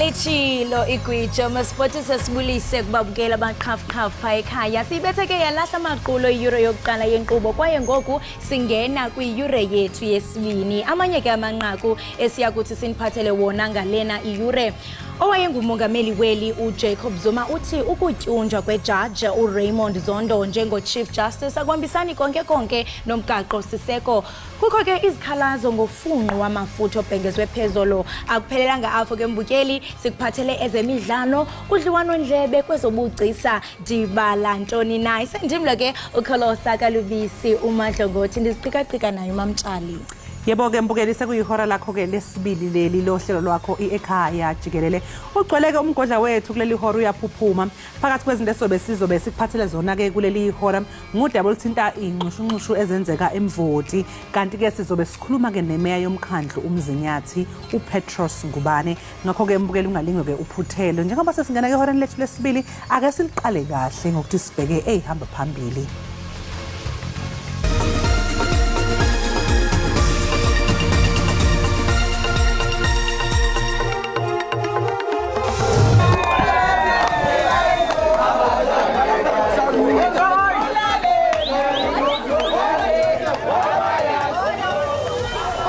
Litshilo igwijo masipoti, sesibulise kubabukela abaqhafuqhafu phaa ekhaya. Siyibethe ke yalahla amaqulo iyure yokuqala yenkqubo, kwaye ngoku singena kwiyure yethu yesibini. Amanye ke amanqaku esiya kuthi siniphathele wona ngalena iyure: owayengumongameli weli uJacob Zuma uthi ukutyunjwa kwejaji uRaymond Zondo njengo-Chief Justice akuhambisani konke konke nomgaqo siseko. Kukho ke izikhalazo ngofunqu wamafutha obhengezwe phezolo. Akuphelelanga apho ke mbukeli, sikuphathele ezemidlalo, udliwanondlebe kwezobugcisa, ndibala ntoni na. Isendim lo ke uKholosa kaLubisi uMadlongothi, ndiziqikaqika naye uMamtshali. Yebo ke mbukeli, sekuyihora lakho ke lesibili leli lohlelo lwakho i-Ekhaya Jikelele. Ugcwele ke umgodla wethu kuleli hora, uyaphuphuma. Phakathi kwezinto esizobe sizobe sikuphathele zona ke kuleli hora ngudaba oluthinta iy'nxushunxushu ezenzeka eMvoti, kanti ke sizobe sikhuluma ke nemeya yomkhandlu uMzinyathi uPetros Ngubane. Ngakho ke mbukeli, ungalingwe ke uphuthelo. Njengoba sesingena ke ehoreni lethu lesibili, ake siliqale kahle ngokuthi sibheke ey'hamba phambili.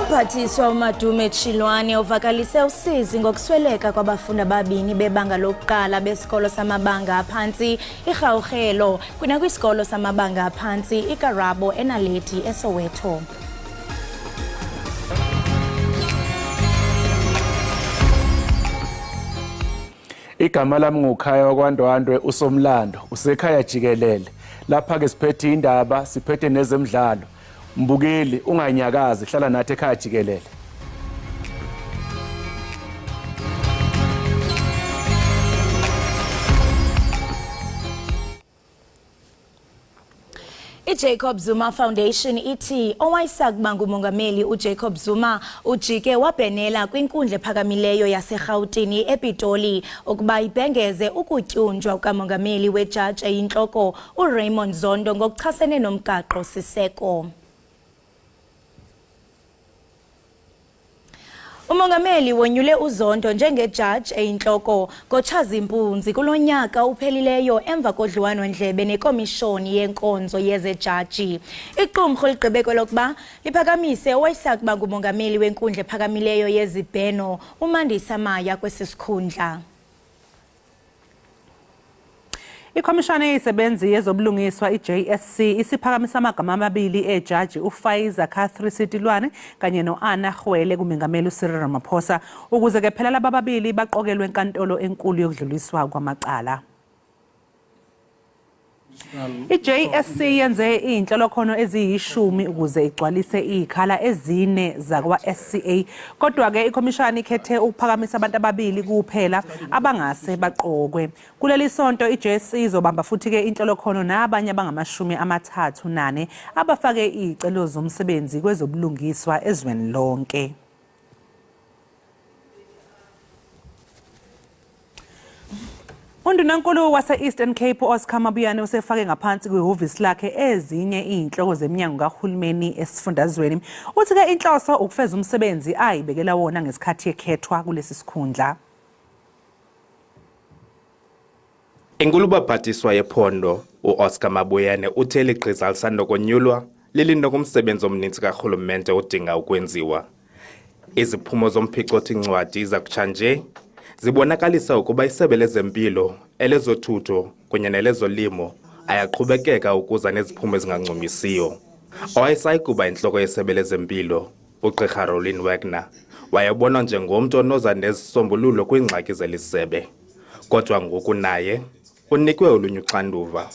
Umphathiswa uMadume Chilwane uvakalise usizi ngokusweleka kwabafundi ababini bebanga lokuqala besikolo samabanga aphantsi iRhawurhelo kunakwisikolo samabanga aphantsi iKarabo eNaledi eSoweto. Igama lami nguKhaya wakwaNdwandwe, usomlando usekhaya jikelele. Lapha ke siphethe indaba, siphethe nezemidlalo. Mbukeli, unganyakazi, hlala nathi ekhaya jikelele. I-Jacob Zuma Foundation ithi owayesakuba ngumongameli uJacob Zuma ujike wabhenela kwinkundla ephakamileyo yaseRhawutini ePitoli ukuba ibhengeze ukutyunjwa kukamongameli wejaji eyintloko uRaymond Zondo ngokuchasene nomgaqo siseko. Umongameli wonyule uZondo njengejaji eyintloko ngoTshazimpunzi kulo nyaka uphelileyo emva kodliwano-ndlebe neKomishoni yeNkonzo yezeJaji. Iqumrhu ligqibe kwelokuba liphakamise owayesakuba ngumongameli wenkundla ephakamileyo yezibheno uMandisa Maya kwesi sikhundla. Ikhomishana yezisebenzi yezobulungiswa i-JSC isiphakamisa amagama amabili ejaji uFaiza Cathri Sitilwane kanye no-Anna Khwele kumengameli uCyril Ramaphosa ukuze ke phela laba babili baqokelwe enkantolo enkulu yokudluliswa kwamacala. I-JSC yenze iy'nhlolokhono eziyishumi ukuze igcwalise iy'khala ezine zakwa-SCA. Kodwa-ke ikhomishani ikhethe ukuphakamisa abantu ababili kuphela abangase baqokwe. Kuleli sonto i-JSC izobamba futhi-ke inhlolokhono nabanye abangama-34 abafake iy'celo zomsebenzi kwezobulungiswa ezweni lonke. Undunankulu wase-Eastern Cape u-Oscar Mabuyane usefake ngaphansi kwehhovisi lakhe ezinye iy'nhloko zeminyango kahulumeni esifundazweni. Uthi-ke inhloso ukufeza umsebenzi ayibekela wona ngesikhathi ekhethwa kulesi sikhundla. Inkulubaphathiswa yephondo u-Oscar Mabuyane uthe eli gqiza lisandokonyulwa lilinokumsebenzi omninzi karhulumente odinga ukwenziwa. Iziphumo zomphicothi-ncwadi zakutshanje zibonakalisa ukuba isebe lezempilo, elezothutho kunye nelezolimo ayaqhubekeka ukuza neziphumo ezingancumisiyo. Owayesayikuba intloko yesebe lezempilo, uGqirha Rolene Wagner, wayebonwa njengomntu onoza nezisombululo kwiingxaki zeli sebe. Kodwa ngoku naye unikwe olunye uxanduva.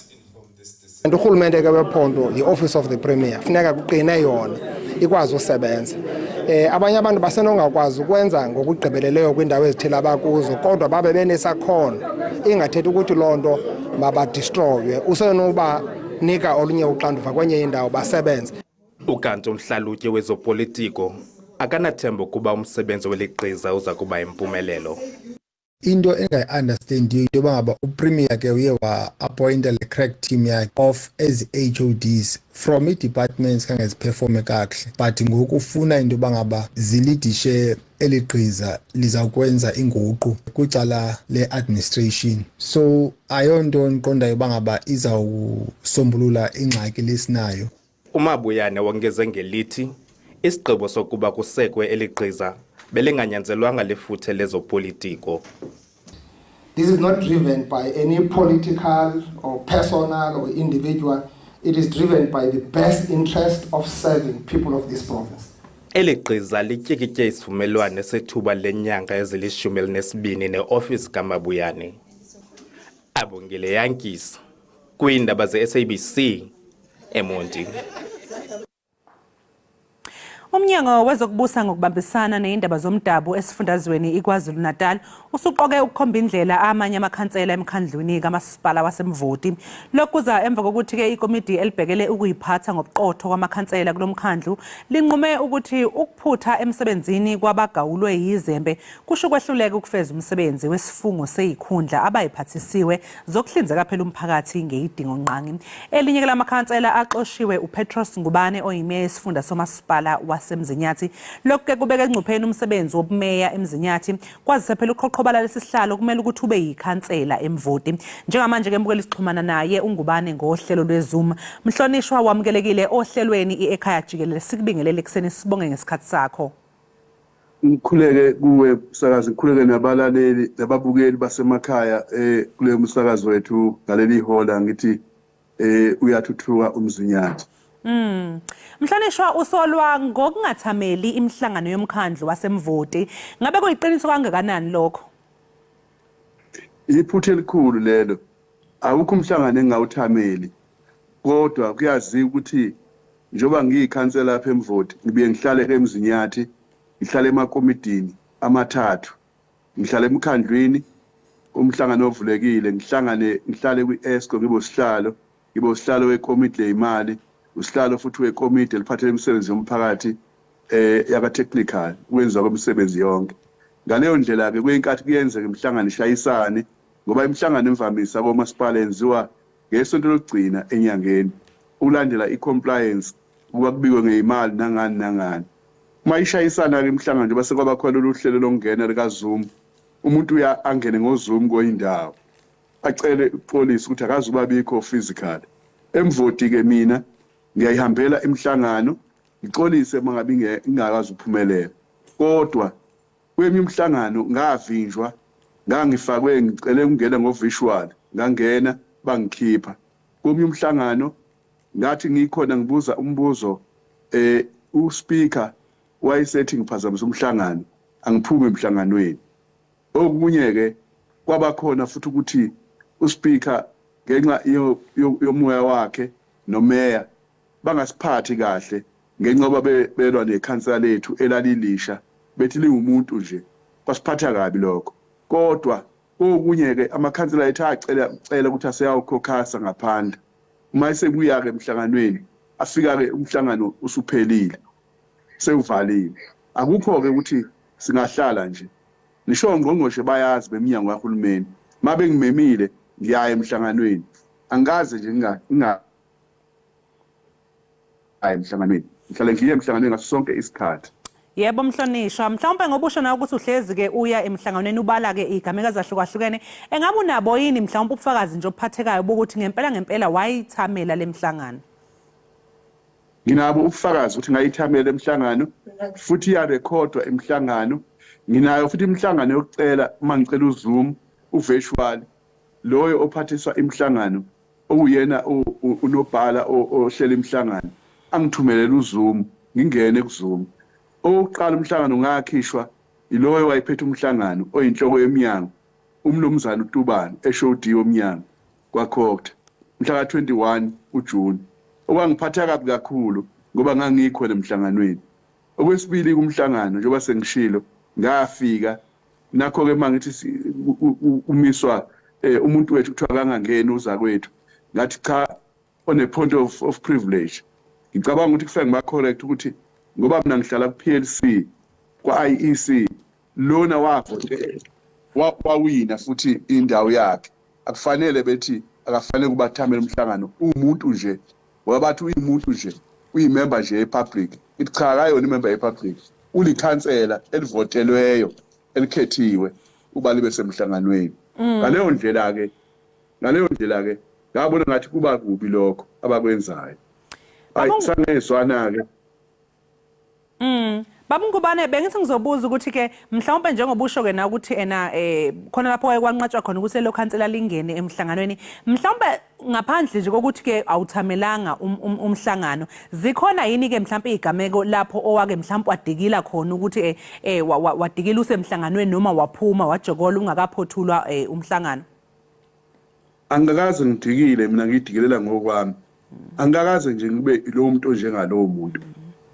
And urhulumente ke wephondo yi-Office of the Premier, funeka kuqine yona ikwazi usebenza. Abanye abantu basenongakwazi ukwenza ngokugqibeleleyo kwiindawo ezithile abakuzo, kodwa babe benesakhono. Ingathethi ukuthi loo nto mabadistroywe, usenobanika olunye uxanduva kwenye indawo basebenze. Ukanti umhlalutyi wezopolitiko akanathemba ukuba umsebenzi weli gqiza uza kuba yimpumelelo. Into engayi-understandiyo into yoba ngaba uPremier ke uye wa-appointa le crack team yakhe of ezi HODs from ii-departments khange ziperforme kakuhle, but ngoku ufuna into yoba ngaba zilidishe eli gqiza lizawukwenza inguqu kwicala le-administration. So ayonto ndiqondayo uba ngaba izawusombulula ingxaki lesinayo. UMabuyane wongeze ngelithi isigqibo sokuba kusekwe eli gqiza belinganyanzelwanga lifuthe lezopolitiko. This is not driven by any political or personal or individual. It is driven by the best interest of serving people of this province. Eli gqiza lityikitye isivumelwano sethuba lenyanga ezili-12 neofisi kaMabuyane. Abongile Yankees kwiindaba ze-SABC eMonti. Umnyango wezokubusa ngokubambisana neyindaba zomdabu esifundazweni iKwaZulu-Natal usuqoke ukukhomba indlela amanye amakhansela emkhandlwini kamasipala waseMvoti. Lokhu kuza emva kokuthi-ke ikomidi elibhekele ukuyiphatha ngobuqotho kwamakhansela kulo mkhandlu linqume ukuthi ukuphutha emsebenzini kwabagawulwe yizembe kusho ukwehluleka ukufeza umsebenzi wesifungo seyikhundla abayiphathisiwe zokuhlinzeka phela umphakathi ngeyidingo-ngqangi. Elinye ke lamakhansela axoshiwe uPetros Ngubane, oyimeya yesifunda somasipala waseMzinyathi. Lokhu ke kubeka engcupheni umsebenzi wobumeya eMzinyathi, kwazise phela uqhoqhobala lesi sihlalo kumele ukuthi ube yikhansela eMvoti. Njengamanje ke, mbukeli, sixhumana naye uNgubane ngohlelo lweZoom. Mhlonishwa, wamukelekile ohlelweni i-Ekhaya Jikelele. Sikubingelele ekuseni, sibonge ngesikhathi sakho. Ngikhuleke kuwe msakazi, ngikhuleke nabalaleli nababukeli basemakhaya kule msakazo wethu ngaleli hola, ngithi uyathuthuka uMzinyathi. Mhlonishwa, usolwa ngokungathameli imihlangano yomkhandlu waseMvoti. Ngabe kuyiqiniso kangakanani lokho? Iphutha elikhulu lelo. Awukho umhlangano engawuthameli, kodwa kuyaziwa ukuthi njengoba ngiyikhansela lapha eMvoti, ngibuye ngihlale eMzinyathi, ngihlale emakomidini amathathu. Ngihlala emkhandlwini, umhlangano ovulekile, ngihlangane ngihlale kwi-EXCO, ngibe usihlalo, ngibe usihlalo wekomidi leyimali, usihlalo futhi wekomidi eliphathele imisebenzi yomphakathi yaka technical, ukwenziwa kwemisebenzi yonke. Ngaleyo ndlela ke kuyinkathi kuyenzeka imihlangano ishayisane, ngoba imihlangano imvamisa komasipala yenziwa ngesonto lokugcina enyangeni ukulandela i-compliance, ukuba kubikwe ngeyimali nangani nangani. Uma ishayisana-ke imihlangano, njengoba sekwaba khona lolu hlelo lokungena likaZoom, umuntu uya angene ngoZoom kwenye indawo, acele ukuxolisa ukuthi akazuba bikho physical. EMvoti-ke mina ngiyayihambela imihlangano, ngixolise uma ngabe ingakazi ukuphumelela, kodwa kweminye imihlangano ngavinjwa. Ngangifakwe, ngicele ukungena ngo-visual, ngangena, bangikhipha. Komunye umhlangano ngathi ngikhona ngibuza umbuzo, uspeaker wayesethi ngiphazamisa umhlangano, angiphume emhlanganweni. Okunye ke kwaba khona futhi ukuthi uspeaker, ngenxa yomoya wakhe nomeya, bangasiphathi kahle ngenxa yoba belwa nekhansela lethu elalilisha, bethi lingumuntu nje. Kwasiphatha kabi lokho. Kodwa kokunye ke amakhansela ethu acela cela ukuthi aseyawukhokhasa ngaphandle. Uma esebuya ke emhlanganweni, afika ke umhlangano usuphelile, sewuvaliwe. Akukho ke ukuthi singahlala nje. Nisho ongqongqoshe bayazi beminyango kahulumeni, uma bengimemile ngiyaya emhlanganweni. Angikaze nje ngingayi emhlanganweni. Ngihlale ngiye emhlanganweni ngaso sonke isikhathi. Yebo mhlonishwa, mhlawumbe ngoba usho nawe ukuthi uhlezi ke uya emhlanganweni, ubala ke igameko ezahlukahlukene, engabe unabo yini mhlawumbe ubufakazi nje obuphathekayo bokuthi ngempela ngempela wayithamela lemhlangano? Nginabo ubufakazi ukuthi ngayithamela emhlangano, futhi iyarekhodwa imihlangano. Nginayo futhi imihlangano yokucela, uma ngicela uZoom uvirtual, loyo ophathiswa imihlangano, okuyena unobhala ohlela imihlangano, angithumelele uZoom, ngingene kuZoom. Owokuqala umhlangano ngakhishwa yiloyo wayephethe umhlangano, oyinhloko yomnyango, umnumzane uTubane, HOD womnyango kwaCogta, mhla ka-21 uJuni, okwangiphatha kabi kakhulu ngoba ngangikhona emhlanganweni. Okwesibili kumhlangano, njengoba sengishilo, ngafika nakho-ke uma ngithi umiswa umuntu wethu, kuthiwa kangangeni uzakwethu, ngathi cha, on a point of privilege. Ngicabanga ukuthi kufanele ngiba-correct ukuthi ngoba mina ngihlala ku-PLC kwa-IEC, lona wavotela. Wawina futhi indawo yakhe, akufanele bethi akafanele ukuba athamele umhlangano. Uwumuntu nje, ngoba bathi uyimuntu nje, uyimember nje yepublic. Ithi cha, akayona imember yepublic, ulikhansela elivotelweyo, elikhethiwe uba libe semhlanganweni. Ngaleyo ndlela-ke ngabona ngathi kuba kubi lokho abakwenzayo. Ayi, sangezwana-ke. Baba Ngubane, bengithi ngizobuza ukuthi ke mhlawumbe njengoba usho ke na ukuthi ena khona lapho kwaye kwanqatshwa khona ukuthi lelo khansela lingene emhlanganweni, mhlawumbe ngaphandle nje kokuthi ke awuthamelanga umhlangano, zikhona yini ke mhlawumbe igameko lapho owake mhlawumbe wadikila khona ukuthi wadikila usemhlanganweni noma waphuma wajokola ungakaphothulwa umhlangano? Angikakaze ngidikile mina, ngidikilela ngokwami. Angikakaze nje ngibe lowo muntu onjengalowo muntu.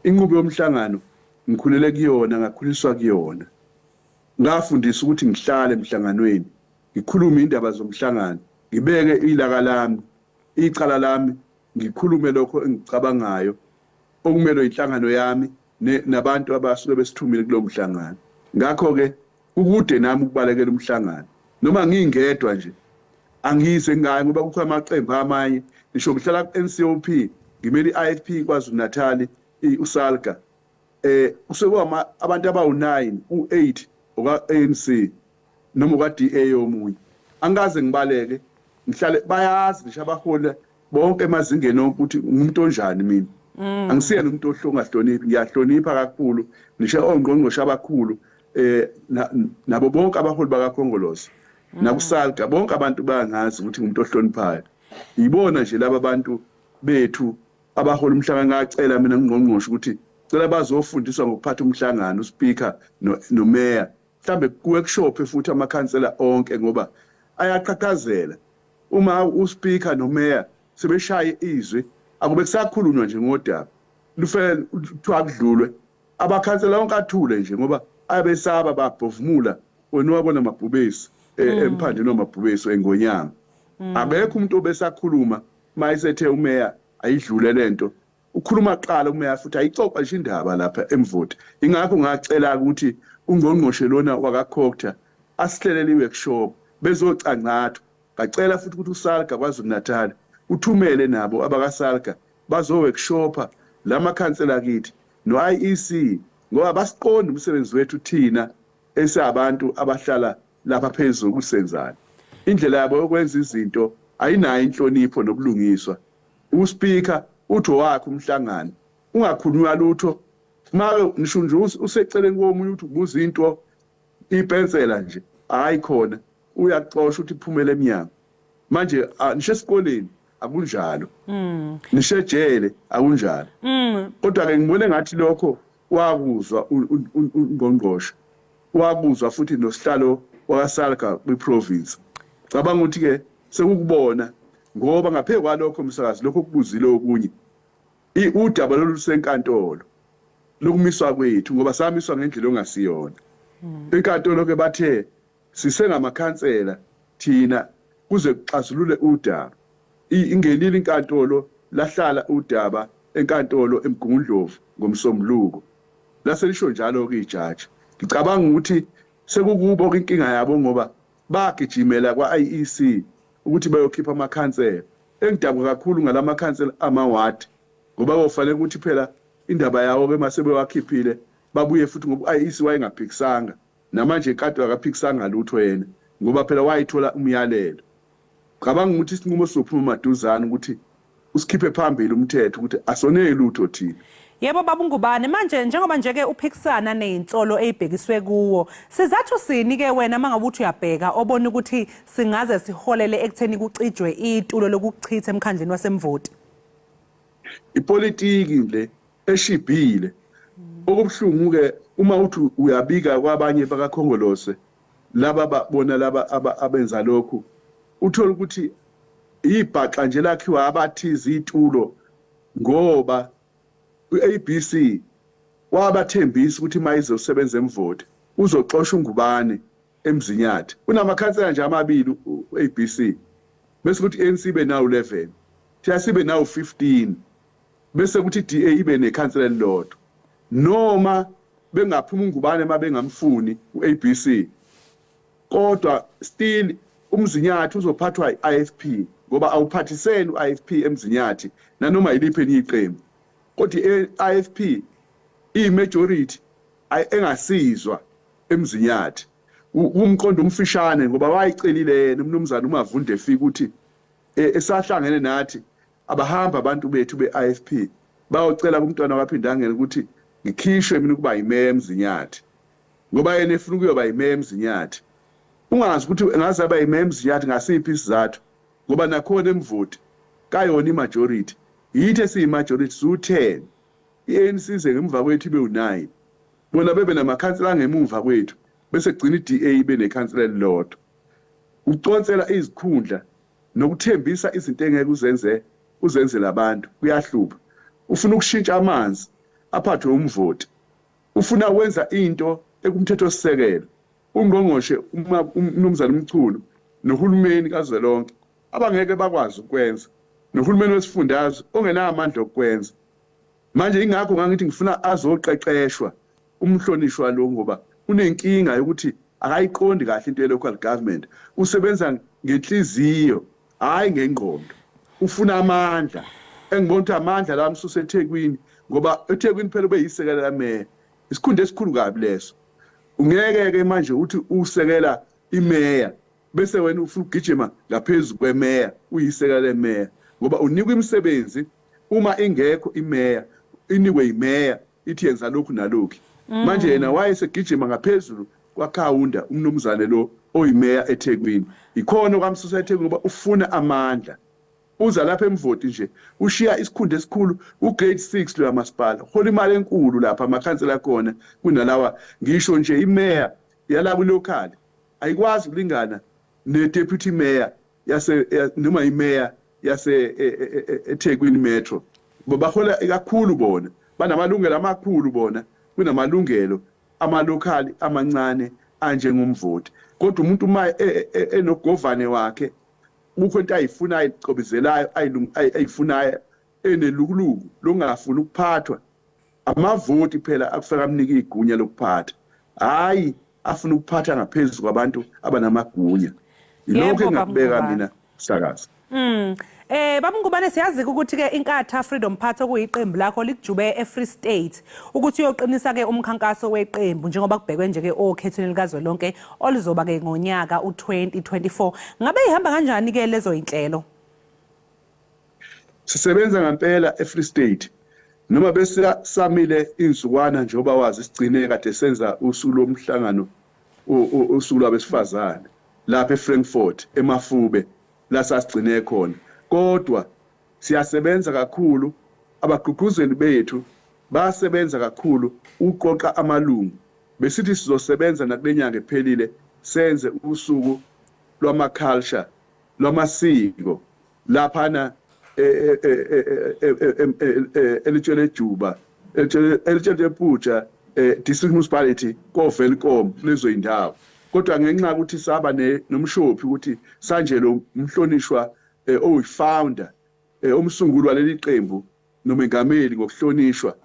Inqubo yomhlangano ngikhulele kuyona, ngakhuliswa kuyona, ngafundisa ukuthi ngihlale emhlanganweni, ngikhulume indaba zomhlangano, ngibeke ilaka lami, icala lami, ngikhulume lokho engikucabangayo okumelwe inhlangano yami nabantu abasuke besithumile kulowo mhlangano. Ngakho-ke kukude nami ukubalekela umhlangano noma ngingedwa nje. Angize ngayo ngoba kukho amaqembu amanye, ngisho ngihlala ku-NCOP, ngimele i-IFP KwaZulu Natal, uSALGA, kusuke abantu abawu-9, u-8 oka-ANC noma oka-DA omunye. Angikaze ngibaleke, ngihlale bayazi ngisho abaholi bonke emazingeni onke ukuthi ngumuntu onjani mina. Angisiyena umuntu ohlongahloniphi, ngiyahlonipha kakhulu, ngisho ongqongqoshe abakhulu nabo bonke abaholi bakaKhongolose nakuSALGA, bonke abantu bayangazi ukuthi ngumuntu ohloniphayo. Yibona nje laba bantu bethu abahola umhlangano, ngacela mina ngingqongqoshe ukuthi cela bazofundiswa ngokuphatha umhlangano, uspeaker nomeya, mhlambe ku-workshop futhi amakhansela onke, ngoba ayaqhaqhazela uma uspeaker nomeya sebeshaya izwi, akube kusakhulunywa nje ngodaba lufele, kuthiwa kudlulwe, abakhansela onke athule nje ngoba ayabesaba, babhovumula wena wabona amabhubesi emphandeni wamabhubesi engonyama. Akekho umuntu obesakhuluma mayesethe umeya ayidlule lento. Ukhuluma kuqala umeya futhi ayixoxa nje indaba lapha eMvoti. Ingakho ngacela ukuthi ungqongqoshe lona wakaCogta asihlelele i-workshop bezocangcathwa. Ngacela futhi ukuthi uSALGA KwaZulu Natal uthumele nabo abakaSALGA bazo-workshopa lamakhansela kithi no-IEC, ngoba basiqonda umsebenzi wethu thina esabantu abahlala lapha phezulu kusenzani. Indlela yabo yokwenza izinto ayinayo inhlonipho nobulungiswa. Uspeaker uthi owakhe umhlangano, ungakhulunywa lutho. Make ngisho nje useceleni komunye uthi ubuza into, ipensela nje hayi khona, uyaxosha uthi phumele emnyango. Manje nisho esikoleni akunjalo, nisho ejele akunjalo. Kodwa ke ngibone ngathi lokho wakuzwa ungqongqoshe, wakuzwa futhi nosihlalo wakaSALGA kwiprovince. Cabanga ukuthi ke sekukubona, ngoba ngaphezu kwalokho, umsakazi, lokho okubuzile okunye, udaba lolu lusenkantolo lokumiswa kwethu, ngoba samiswa ngendlela ongasiyona. Inkantolo ke bathe sisengamakhansela thina kuze kuxazulule udaba. Ingenile inkantolo, lahlala udaba enkantolo eMgungundlovu ngomsombuluko, laselisho njalo-ke ijaji. Ngicabanga ukuthi sekukubo inkinga yabo, ngoba bagijimela kwa-IEC ukuthi bayokhipha amakhansela. Engidabuka kakhulu ngalamakhansela amawadi, ngoba kofanele ukuthi phela indaba yawo-ke mase bewakhiphile babuye futhi, ngoba u-IEC wayengaphikisanga. Namanje inkantolo akaphikisanga lutho yena, ngoba phela wayithola umyalelo. Cabanga ukuthi isinqumo sizophuma maduzane ukuthi usikhiphe phambili umthetho ukuthi asoneli lutho thina. Yebo, baba Ngubane, manje njengoba nje ke uphikisana nezinsolo ezibhekiswe kuwo, sizathu sini ke wena mangabe uthi uyabheka obona ukuthi singaze siholele ekutheni kucijwe itulo lokuchitha emkhandleni waseMvoti? Ipolitiki le eshibhile. Okubuhlungu ke, uma uthi uyabika kwabanye bakaKhongolose laba babona laba abenza lokhu, uthola ukuthi ibhaxa nje lakhiwa abathize itulo, ngoba u-ABC wabathembisa ukuthi mayizosebenza eMvoti uzoxosha uNgubane eMzinyathi. Unamakhansela nje amabili u-ABC, bese kuthi i-ANC ibe nawo 11, thina sibe nawo 15, bese kuthi i-DA ibe nekhansela elilodwa. Noma bengaphuma uNgubane uma bengamfuni u-ABC. Kodwa still uMzinyathi uzophathwa i-IFP ngoba awuphathiseni u-IFP eMzinyathi nanoma yiliphi elinye iqembu. Kodwa i-IFP iyi-majority engasizwa eMzinyathi. Umqondo umfishane ngoba wayicelile yena umnumzane uMavunde efika ukuthi esahlangene nathi abahamba abantu bethu be-IFP bayocela kumntwana wakwaPhindangene ukuthi ngikhishwe mina ukuba yimeya eMzinyathi ngoba yena efuna ukuyoba yimeya eMzinyathi. Ungazi ukuthi engaze aba yimeya eMzinyathi ngasiphi isizathu ngoba nakhona eMvoti kayona i-majority, yithi esiyi-majority siwu-10, i-ANC ize ngemuva kwethu ibe u-9, bona bebe namakhansela angemumva kwethu bese kugcina i-DA ibe nekhansela elilodwa. Ukuconsela izikhundla nokuthembisa izinto engeke uzenze uzenzele abantu kuyahlupha. Ufuna ukushintsha amanzi aphathwe umvoti, ufuna ukwenza into ekumthethosisekelo. Ungqongqoshe umnumzane uMchunu nohulumeni kazwelonke abangeke bakwazi ukwenza, nohulumeni wesifundazwe ongenamandla okukwenza. Manje ingakho ngangithi ngifuna azoqeqeshwa umhlonishwa lo ngoba unenkinga yokuthi akayiqondi kahle into ye-local government. Usebenza ngenhliziyo hhayi ngengqondo. Ufuna amandla, engibona ukuthi amandla la amsusa eThekwini ngoba eThekwini phela ube yisekela lameya, isikhundla esikhulu kabi leso. Ungeke-ke manje uthi usekela imeya bese wena ufuna ukugijima ngaphezu kwemeya uyisekela lemeya ngoba unikwa imisebenzi uma ingekho imeya, inikwe imeya ithi yenza lokhu nalokhu. Manje yena wayesegijima ngaphezulu kwaKhawunda umnumzane lo oyimeya eThekwini. Ikhona okwamsusa eThekwini ngoba ufuna amandla. Uza lapha eMvoti nje ushiya isikhundla esikhulu ugrade 6 lo masipala, hola imali enkulu lapha amakhansela khona kunalawa. Ngisho nje imeya yala kwi-local ayikwazi ukulingana ne-deputy mayor yase noma imeya yase eThekwini Metro. Bahola kakhulu bona, banamalungelo amakhulu bona kunamalungelo amalokhali amancane anjengomvoti. Kodwa umuntu uma enogovane wakhe kukho into ayifunayo ayicobizelayo ayifunayo enelukuluku lokungafuni ukuphathwa, amavoti phela akufaka amnike igunya lokuphatha, hhayi afuna ukuphatha ngaphezu kwabantu abanamagunya. Yilokho engingakubeka mina msakazi. Baba Ngubane, siyazi ukuthi ke Inkatha Freedom Party okuyiqembu lakho likujube eFree State ukuthi uyoqinisa ke umkhankaso weqembu njengoba kubhekwe nje ke okhethweni likazwelonke oluzoba ke ngonyaka u2024. Ngabe ihamba kanjani ke lezo inhlelo? Sisebenza ngempela eFree State noma bese samile insukwana njengoba wazi sigcine kade senza usuku lomhlangano usuku lwabesifazane lapha eFrankfurt eMafube la sasigcine khona, kodwa siyasebenza kakhulu. Abagqugquzeli bethu basebenza kakhulu ukuqoqa amalungu. Besithi sizosebenza nakule nyanga ephelile senze usuku lwama-culture lwamasiko laphana eLitshelejuba eLitshelepuja district municipality koVelkom kulezo indawo. Kodwa ngenxa yokuthi saba nomshophi ukuthi sanje lo mhlonishwa oyi-founder omsunguli waleli qembu nomengameli ngokuhlonishwa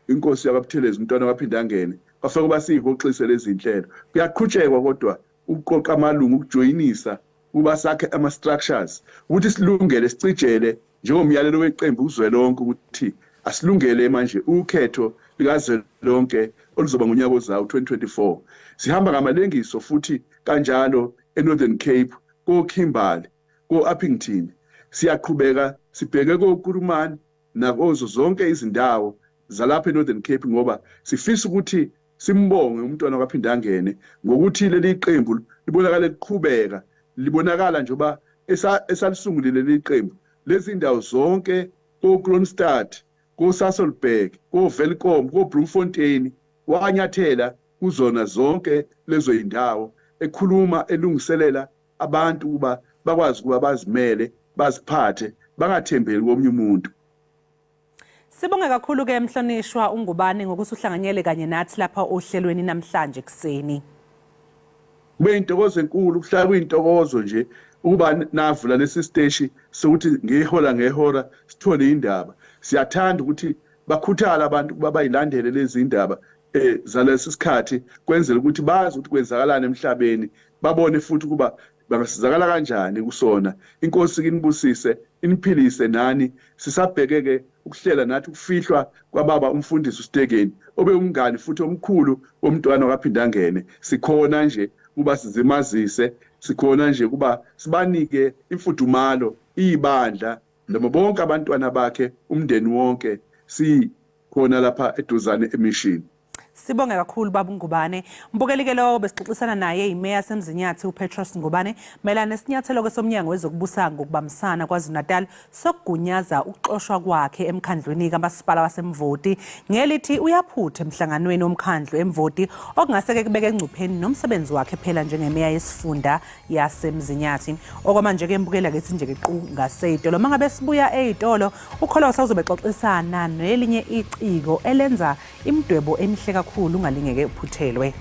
inkosi yakwaButhelezi umntwana waPhindangene, kwafika kuba siyihoxise lezi zinhlelo. Kuyaqhutshekwa kodwa ukuqoqa amalungu, ukujoyinisa ukuba sakhe ama-structures ukuthi silungele sicijele njengomyalelo weqembu kuzwelonke ukuthi asilungele manje ukhetho likazwelonke oluzoba ngonyaka ozayo 2024. Sihamba ngamalengiso futhi kanjalo eNorthern Cape, ko-Kimberley, ko-Upington, siyaqhubeka sibheke koKurumani nakozo zonke izindawo zalapha eNorthern Cape ngoba sifisa ukuthi simbonge umntwana kwaPhindangene ngokuthi leli qembu libonakala liqhubeka, libonakala njengoba esalisungulile leli qembu lezi ndawo zonke ko-Kroonstad, ko-Sasolburg, ko-Welkom, ko-Bloemfontein, wanyathela kuzona zonke lezo indawo ekhuluma elungiselela abantu ukuba bakwazi ukuba bazimele baziphathe bangathembeli komunye umuntu. Sibonge kakhulu ke mhlonishwa uNgubane ngokuthi uhlanganyele kanye nathi lapha ohlelweni namhlanje kuseni. Kube intokozo enkulu, kuhlala kuyintokozo nje ukuba navula lesi siteshi sokuthi ngehora ngehora sithole indaba. Siyathanda ukuthi bakhuthala abantu ukuba bayilandele lezi indaba zalesi sikhathi kwenzela ukuthi bazi ukuthi kwenzakalani emhlabeni. Babone futhi ukuba bangasizakala kanjani kusona. Inkosi kinibusise, iniphilise nani. Sisabheke-ke ukuhlela nathi ukufihlwa kwababa umfundisi uSitekeni, obewumngani futhi omkhulu womntwana kwaPhindangene. Sikhona nje ukuba sizimazise, sikhona nje ukuba sibanike imfudumalo iyibandla nabo bonke abantwana bakhe, umndeni wonke, sikhona lapha eduzane eMission. Sibonge kakhulu baba uNgubane. Mbukeli ke lowo besixoxisana naye imeya yaseMzinyathi uPetros Ngubane mayelana nesinyathelo-ke somnyango wezokubusa ngokubambisana KwaZulu-Natal sokugunyaza ukuxoshwa kwakhe emkhandlwini kamasipala waseMvoti ngelithi uyaphutha emhlanganweni womkhandlu eMvoti okungase-ke kubeke engcupheni nomsebenzi wakhe phela njengemeya yesifunda yaseMzinyathi. Okwamanje-ke mbukela ke sinje-ke qu ngaseyitolo. Uma ngabe sibuya eyitolo uKholosa uzobe xoxisana nelinye iciko elenza imidwebo emihle kakhulu ungalingeke uphuthelwe.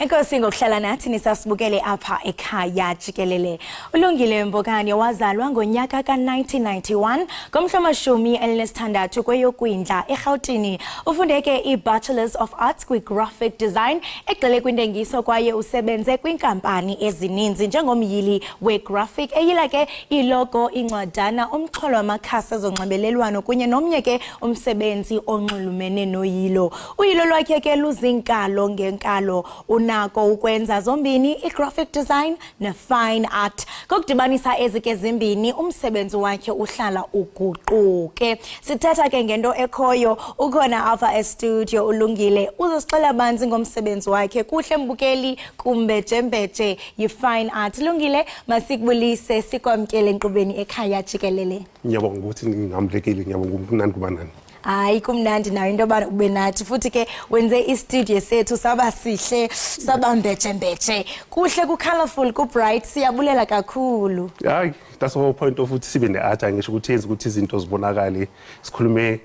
Enkosi ngokuhlala nathi nisasibukele apha ekhaya jikelele. ULungile Mbokane wazalwa ngonyaka ka-1991 ngomhla wama-16 kweyoKwindla eRhawutini. Ufunde ke i-Bachelors of Arts kwi-Graphic Design egxile kwintengiso kwaye usebenze kwinkampani ezininzi njengomyili we-graphic eyila ke ilogo, incwadana, umxholo wamakhasi ezonxibelelwano kunye nomnye ke umsebenzi onxulumene noyilo. Uyilo lwakhe ke luziinkalo ngenkalo, unako ukwenza zombini i-graphic design ne-fine art. Ngokudibanisa ezi ke zimbini, umsebenzi wakhe uhlala uguquke. Sithetha ke ngento ekhoyo, ukhona apha estudio uLungile, uzosixela banzi ngomsebenzi wakhe. Kuhle mbukeli kumbejembeje yi-fine art. Lungile, masikubulise sikwamkele enkqubeni ekhaya jikelele. Ngiyabonga ukuthi ngingamlekile, ngiyabonga kumnandi kuba nani. Hayi, kumnandi nayo into yoba ube nathi futhi ke wenze istudio sethu saba sihle, saba mbejembeje, kuhle, ku-colorful, ku-bright. Siyabulela kakhulu. Hayi, that's the whole point of ukuthi sibe ne-art, angisho ukuthi yenze ukuthi izinto zibonakale, sikhulume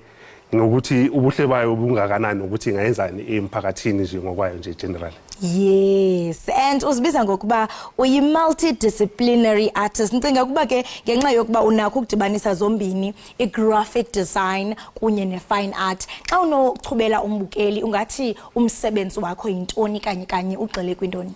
ngokuthi ubuhle bayo bungakanani, ukuthi ingayenzani emphakathini nje ngokwayo nje generally. Yes, and uzibiza ngokuba uyi-multidisciplinary artist. Ndicinga ukuba ke ngenxa yokuba unakho ukudibanisa zombini i-graphic design kunye ne-fine art. Xa unochubela umbukeli, ungathi umsebenzi wakho yintoni kanye kanye, ugxile kwintoni?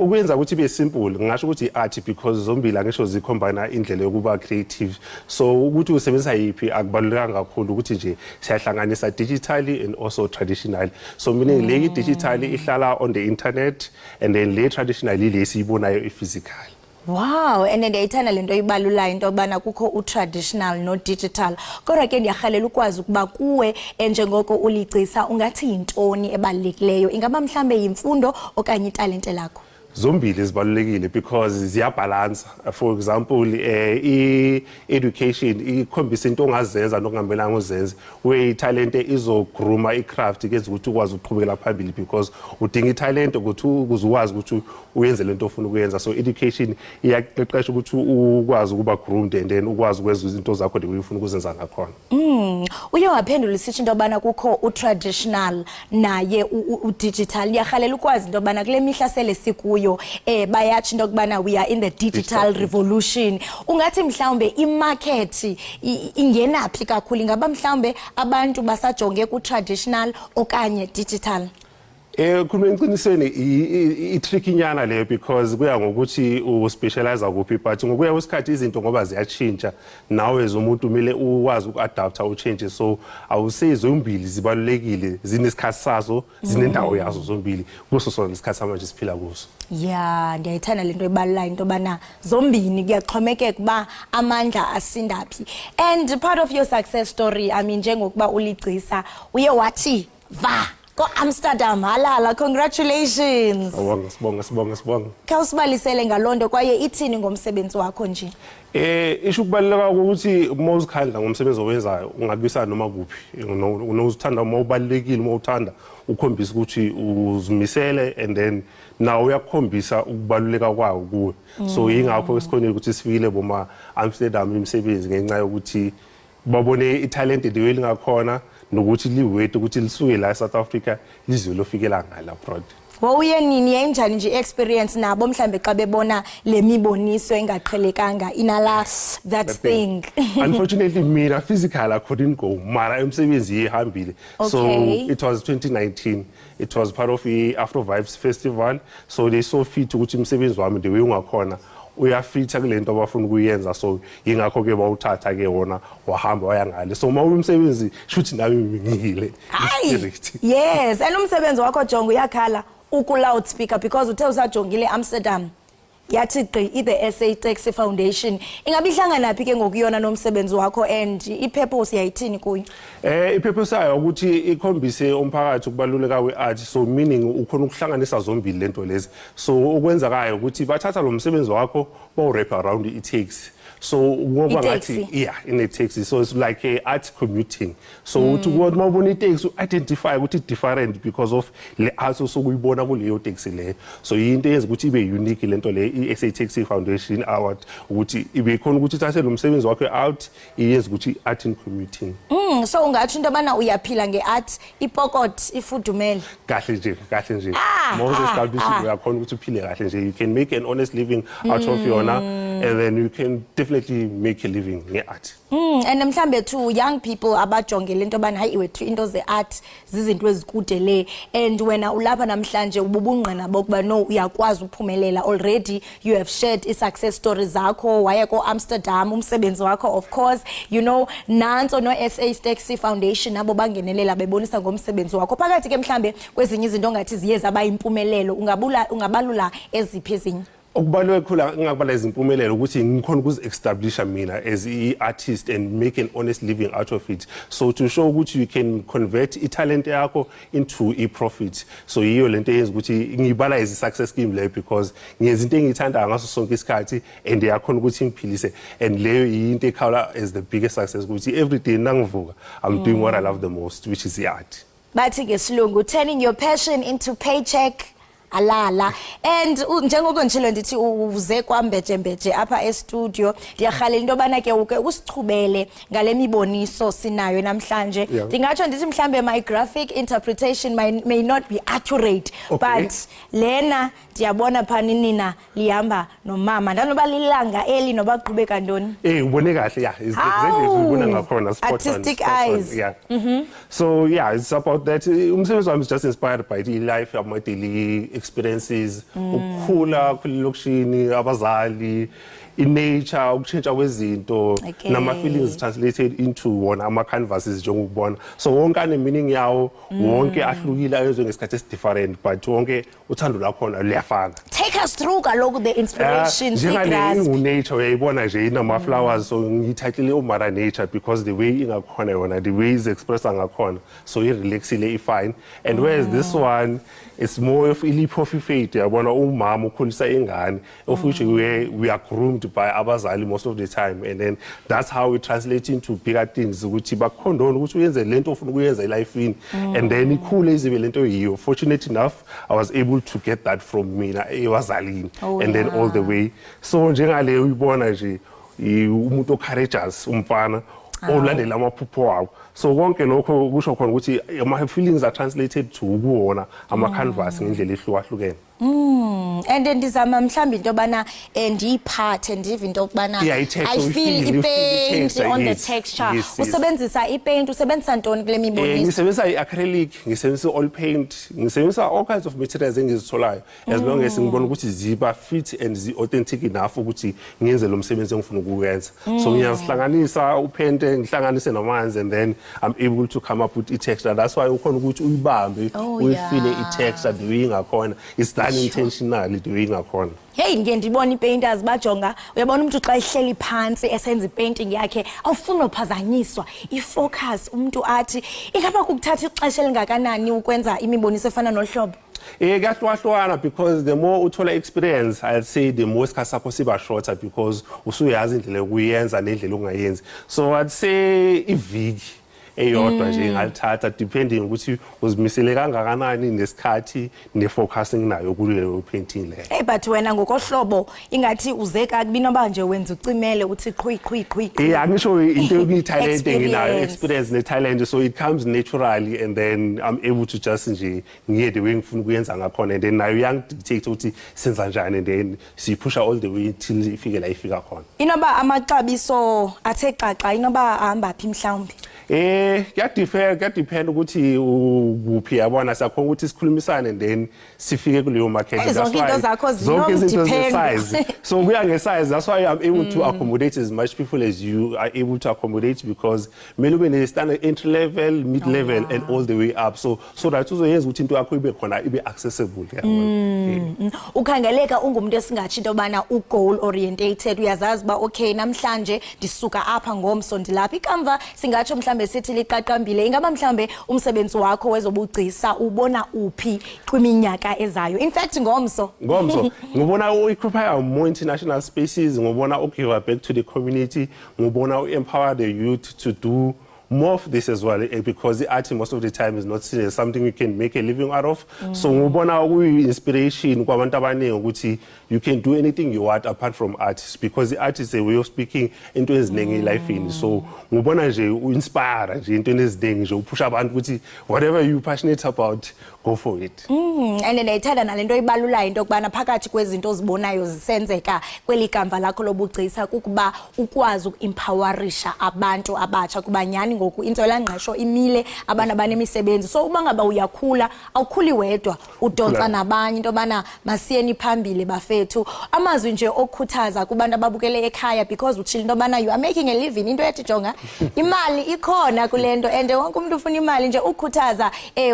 Ukwenza ukuthi ibe simple, ngingasho ukuthi i-art because zombili angisho zikhombana indlela yokuba creative. So ukuthi usebenzisa yiphi akubalulekanga kakhulu, ukuthi nje siyahlanganisa digitally and also traditionally. So meaning le digitally ihlala on the internet and then le traditionally le siyibonayo i-physical. Wow, and ndiyayithanda le nto ibalulayo into yobana kukho u-traditional no-digital. Kodwa ke ndiyarhalela ukwazi ukuba kuwe njengoko uligcisa ungathi yintoni ebalulekileyo? Ingaba mhlambe yimfundo okanye italente lakho? Zombili zibalulekile because ziyabhalansa. For example, i-education ikhombisa into ongazenza nokungamelanga uzenze, where italente izogrooma i-craft, kenza ukuthi ukwazi ukuqhubekela phambili, because udinga italente ukuthi ukuze ukwazi ukuthi uyenze lento ofuna ukuyenza. So education iyaqeqesha ukuthi ukwazi ukuba groomed and then ukwazi ukwenza izinto zakho the way ufuna ukuzenza ngakhona. Uye waphendula isitsho into yobana kukho u-traditional naye u-digital. Ndiyarhalela ukwazi into yobana kule mihla sele sikuyo, bayatsho into yokubana we are in the digital revolution. Ungathi mhlawumbe imarket ingena phi kakhulu? Ingaba mhlawumbe abantu basajonge ku-traditional okanye digital? Khuluma eqinisweni, i-tricky nyana leyo because kuya ngokuthi uspecialize kuphi, but ngokuya kwesikhathi izinto ngoba ziyatshintsha, nawe as umuntu kumele ukwazi uku-adapta uchange. So awusezombili zibalulekile, zinesikhathi sazo, zinendawo yazo zombili kuso sona isikhathi samanje siphila kuso. Ya, ndiyayithanda le nto ibalulayo into yobana zombini kuyaxhomekeka uba amandla asinda phi. And part of your success story, I mean, njengokuba uligcisa, uye wathi va ko-Amsterdam, halala, congratulations. Sibonga, sibonga, sibonga, sibonga. Khawusibalisele ngaloo nto kwaye ithini ngomsebenzi wakho nje? Isho ukubaluleka ukuthi uma uzikhandla ngomsebenzi owenzayo ungakuyisa noma kuphi. Unozithanda uma ubalulekile, uma uthanda ukhombisa ukuthi uzimisele and then nawe uyakukhombisa ukubaluleka kwawo kuwe. So yingakho esikhonile ukuthi sifikile boma Amsterdam imisebenzi ngenxa yokuthi Babone italent the way lingakhona nokuthi liwethu ukuthi lisuke la eSouth Africa lizwe lofikela ngala abroad. Wawuye nini? Yayinjani nje i-experience nabo mhlambe xa bebona le miboniso engaqhelekanga inala that thing? Unfortunately mina physical I couldn't go, mara umsebenzi ihambile. So it was 2019, it was part of i-Afro Vibes Festival, so they saw fit ukuthi umsebenzi wami the way ungakhona uyafitha kule nto abafuna ukuyenza, so yingakho-ke bawuthatha-ke wona wahamba waya ngale. So uma umsebenzi shuthi nami ngiyile. Hayi. Spirit. Yes, and umsebenzi wakho, jonga, uyakhala uku-loudspeaker because uthe usajongile Amsterdam yathi gqi i-the SA Taxi Foundation. Ingabe ihlangana phi ke ngokuyona nomsebenzi wakho and i-purpose yayithini kuyo? I-purpose yayo ukuthi ikhombise umphakathi ukubaluleka kwe-art, so meaning ukhona ukuhlanganisa zombili lento lezi. So okwenzakayo ukuthi bathatha lo msebenzi wakho bawu-wrap around i-taxi, so ngoba ngathi I-taxi? Yeah, in a taxi, so it's like a art commuting. So uthi kuthi uma ubona itaxi u-identify ukuthi different because of le art osukuyibona kuleyo taxi leyo. So yinto eyenza ukuthi ibe unique lento le i-SA Taxi Foundation Award, ukuthi ibe khona ukuthi ithathe lo msebenzi wakho out iyenze ukuthi art in commuting. So ungatsho into yobana uyaphila nge-art, ipokot ifudumele? Kahle nje, kahle nje. Moses establishing uyakhona ukuthi uphile kahle nje. You can make an honest living out of yona and then you can definitely make a living nge-art. And mhlambe to young people abajongele into yobana hayi wethu, into ze-art zizinto ezikude le, and wena ulapha namhlanje ububungqina bokuba no, uyakwazi uphumelela. Already you have shared i-success stories zakho, waya ko-Amsterdam umsebenzi wakho, of course, nantso no-SA Taxi Foundation nabo bangenelela bebonisa ngomsebenzi wakho. Phakathi ke mhlambe kwezinye izinto ongathi ziye zaba yimpumelelo, ungabalula eziphi ezinye? Okubaluleke kakhulu engingakubala izimpumelelo ukuthi ngikhona ukuzi-establisha mina as i-artist and make an honest living out of it, so to show ukuthi you can convert i-talent yakho into i-profit. So yiyo lento eyenza ukuthi ngiyibala as i-success scheme leyo, because ngiyenza into engiyithandayo ngaso sonke isikhathi and iyakhona ukuthi ngiphilise, and leyo yinto ekhawula as the biggest success, ukuthi every day nangivuka I'm doing what I love the most, which is i-art. Bathi ngesilungu, turning your passion into paycheck, alala. And njengoko nditshilo ndithi uze kwambejembeje apha estudio, ndiyarhalela into yobana ke uke usichubele ngale miboniso sinayo namhlanje. Ndingatsho ndithi mhlambe my graphic interpretation may not be accurate, but lena ndiyabona phani nina lihamba nomama, ndanoba lilanga eli noba qhubeka ntoni. Ubone kahle, yeah, it's exactly Hawu! ubona ngakhona, spot on, Artistic spot on, eyes. Yeah. So yeah, it's about that. Umsebenzi wami is just inspired by the life, my daily experiences, ukukhula kulokishini, abazali, i-nature, ukushintsha kwezinto, nama-feelings translated into wona ama-canvases njengokubona. So wonke ane-meaning yawo, wonke ahlukile, ayenzwe ngesikhathi esi-different, but wonke uthando lwakhona luyafana. Take us through kaloku the inspiration, Njengale sigrasp. ingu-nature, uyayibona nje inama-flowers, so ngiyithathile umara nature because the way ingakhona yona, the way izi-expressa ngakhona, so i-relaxile, i-fine. And whereas this one, it's more of i-leap of faith, uyabona umama ukhulisa ingane, of which we are groomed by abazali most of the time, and then that's how we translate into bigger things, ukuthi bakukhondona ukuthi uyenze lento ofuna ukuyenza elifini and then ikhule izibe lento yiyo. Fortunate enough, I was able to get that from mina ebazalini and then all the way. So njengale uyibona nje umuntu o-courageous, umfana olandela amaphupho wawo. So konke lokho kusho khona ukuthi ama-feelings are translated to kuwona ama-canvas ngendlela ehlukahlukene. And ndizama mhlawumbi into yobana ndiyiphathe, ndive into yokubana Yeah, i-texture, I feel you feel ipaint i-texture, on the yes, texture. yes. Usebenzisa ipaint, usebenzisa ntoni kule miboniso? Ngisebenzisa i-acrylic, ngisebenzisa i-oil paint, ngisebenzisa all kinds of materials engizitholayo, as long as ngibona ukuthi ziba fit and zi-authentic enough ukuthi ngiyenze lo msebenzi engifuna ukuwenza. So ngiyazihlanganisa uphente, ngihlanganise namanzi, and then I'm able to come up with i-texture. That's why ukhona ukuthi uyibambe, uyifile i-texture the way ingakhona. It's done intentionally the way ingakhona. Heyi, ndike ndibone ii-painters bajonga, uyabona umntu xa ehleli phantsi esenza ipainting yakhe awufuni uphazanyiswa, ifocus, umntu athi ingaba kukuthatha ixesha elingakanani ukwenza imiboniso efana nolu hlobo? Kuyahlukahlukana because the more uthola experience, I'd say the more isikhathi sakho siba shorter because usuyazi indlela yokuyenza nendlela ongayenzi. So I'd say iviki Eyodwa nje ingalithatha, depending ukuthi uzimisele kangakanani nesikhathi ne-focusing nayo kuleyo painting leyo. Hey, but wena ngokohlobo ingathi uze kakubi noba nje wenza ucimele uthi qhui qhui qhui qhui. Angisho into yokuyi-talent enginayo. Experience. Experience ne-talent, so it comes naturally and then I'm able to just nje ngiye the way ngifuna ukuyenza ngakhona, and then nayo iyangi-dictate ukuthi senza njani and then siyiphusha all the way till ifike la ifika khona. Inoba amaxabiso athe xaxa, inoba ahamba phi mhlawumbi? Kuyadepend ukuthi ukuphi, yabona, siyakhona ukuthi sikhulumisane and then sifike kuleyo market. Eh, That's zonke into why- zakho zonke izinto zinomdepend. ze-size, so kuya nge-size. That's why I'm able to accommodate as much people as you are able to accommodate, because kumele ube ne-standard entry level, mid level and all the way up, so that uzoyenza ukuthi into yakho ibe khona, ibe accessible, yabona. Ukhangeleka ungumuntu esingatsho into yobana u-goal orientated, uyazazi uba okay, namhlanje ndisuka apha, ngomso ndilapha, ikamva singatsho mhlawumbe sithi liqaqambile. Ingaba mhlawumbe umsebenzi wakho wezobugcisa ubona uphi kwiminyaka ezayo, in fact ngomso? Ngomso ngibona u-occupy more international spaces, ngibona u-give back to the community, ngibona u-empower the youth to do more of this as well, because the art most of the time is not seen as something you can make a living out of. So ngibona kuyi-inspiration kwabantu abaningi ukuthi you can do anything you want apart from art, because the art is a way of speaking into eziningi elifini. So ngibona nje u-inspire nje into eziningi nje, uphusha abantu ukuthi whatever you passionate about, go for it. And ndiyayithanda nale nto ibalulayo, into yokubana phakathi kwezinto ozibonayo zisenzeka kweli kamva lakho lobugcisa kukuba ukwazi uku-empowerisha abantu abatsha, kuba nyhani ngoku intswelangqesho imile, abantu abanemisebenzi. So uba ngaba uyakhula, awukhuli wedwa, udontsa Ukhula. nabanye, into yobana masiyeni phambili bafethu. Amazwi nje okukhuthaza kubantu ababukele ekhaya, because utshile into yobana you are making a living, into ethi jonga imali ikhona kule nto and wonke umntu ufuna imali nje, ukukhuthaza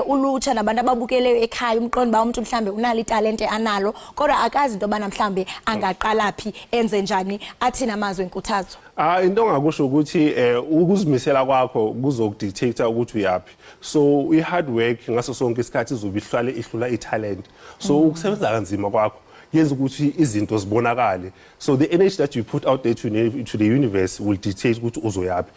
ulutsha nabantu ababukeleyo ekhaya, umqondo uba umntu mhlawumbi unalo italente analo kodwa akazi into yobana mhlawumbi angaqala phi, enze njani, athini amazwi enkuthazo? Ah, into ongakusho ukuthi ukuzimisela kwakho kuzokudictate ukuthi uyapi. So i hard work ngaso sonke isikhathi izobe ihlale ihlula i-talent. So ukusebenza kanzima kwakho yenza ukuthi izinto zibonakale. So the energy that you put out there to the universe will dictate ukuthi uzoyapi.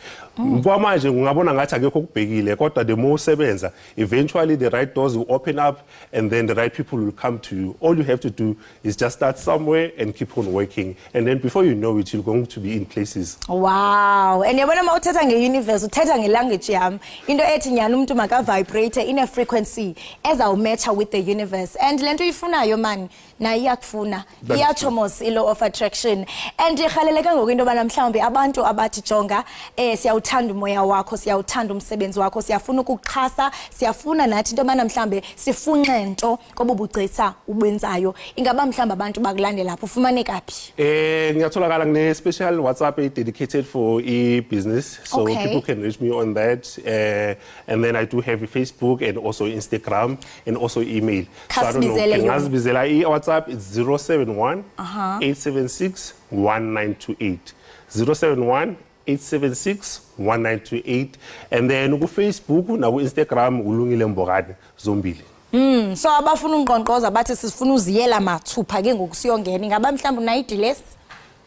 Kwamanje ngingabona ngathi akekho okubhekile, kodwa the more usebenza, eventually the right doors will open up and then the right people will come to you. All you have to do is just start somewhere and keep on working, and then before you know it, you're going to be in places. Wow, and yabona uma uthetha nge-universe, uthetha nge-language yam, into ethi nyhani umntu makavibrate in a frequency ezawumetsha with the universe, and le nto uyifunayo mani nayo iyakufuna. That is Iyatsho mos i-law of attraction. And irhaleleke ngoku into yobana mhlawumbi abantu abathi jonga, siyawuthanda umoya wakho, siyawuthanda umsebenzi wakho, siyafuna ukukuxhasa, siyafuna nathi into yobana mhlawumbi sifunxe nto kobu bugcisa ubenzayo, ingaba mhlawumbi abantu bakulandela phi, ufumaneka phi? Ngiyatholakala ngine special WhatsApp dedicated for e-business, so people can reach me on that. And then I do have a Facebook and also Instagram and also email. So I don't know. Khasibizele yona. Ngazibizela i-WhatsApp, it's 071 876 1928. 071 876 1928, and then ku Facebook na ku Instagram, uLungile Mbokane zombili. So abafuna unkqonkqoza bathi sifuna uziyela mathupha ke ngoku siyongena, ingaba mhlawumbi unayo idilesi?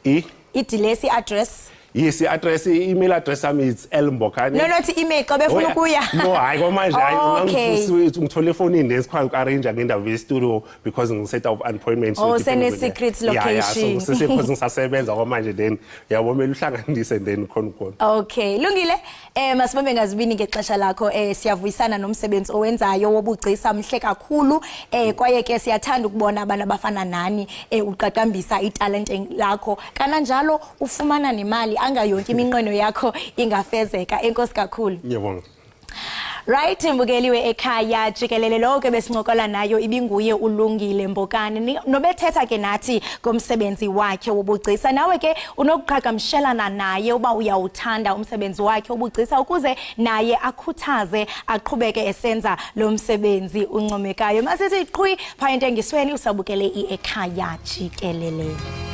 E Idilesi, i-address? Yes, i-address, i-email address yami is lmbokane. No, not email, xa befuna ukuya. No, hayi, kwamanje hayi. Ungithole efonini, then sikhona uku-arrange ngendawo ye-studio because ngi-set up appointment. Oh, depending sene-secret Yeah, so location. because ngisasebenza kwamanje, then yabo kumele uhlanganise then khona khona. Okay, lungile. Masibambe ngazibini ngexesha lakho. Siyavuyisana nomsebenzi owenzayo wobugcisa, mhle kakhulu. Kwaye ke siyathanda ukubona abantu abafana nani uqaqambisa italente lakho. Kananjalo ufumana nemali, anga yonke iminqweno yakho ingafezeka. Enkosi kakhulu. Ngiyabonga. Right, mbukeliwe ekhaya jikelele, lo ke besincokola nayo ibinguye uLungile Mbokane, nobethetha ke nathi ngomsebenzi wakhe wobugcisa. Nawe ke unokuqhagamshelana naye uba uyawuthanda umsebenzi wakhe wobugcisa, ukuze naye akhuthaze aqhubeke esenza lo msebenzi uncomekayo. Masithi qhwi phaya entengisweni, usabukele i-Ekhaya Jikelele.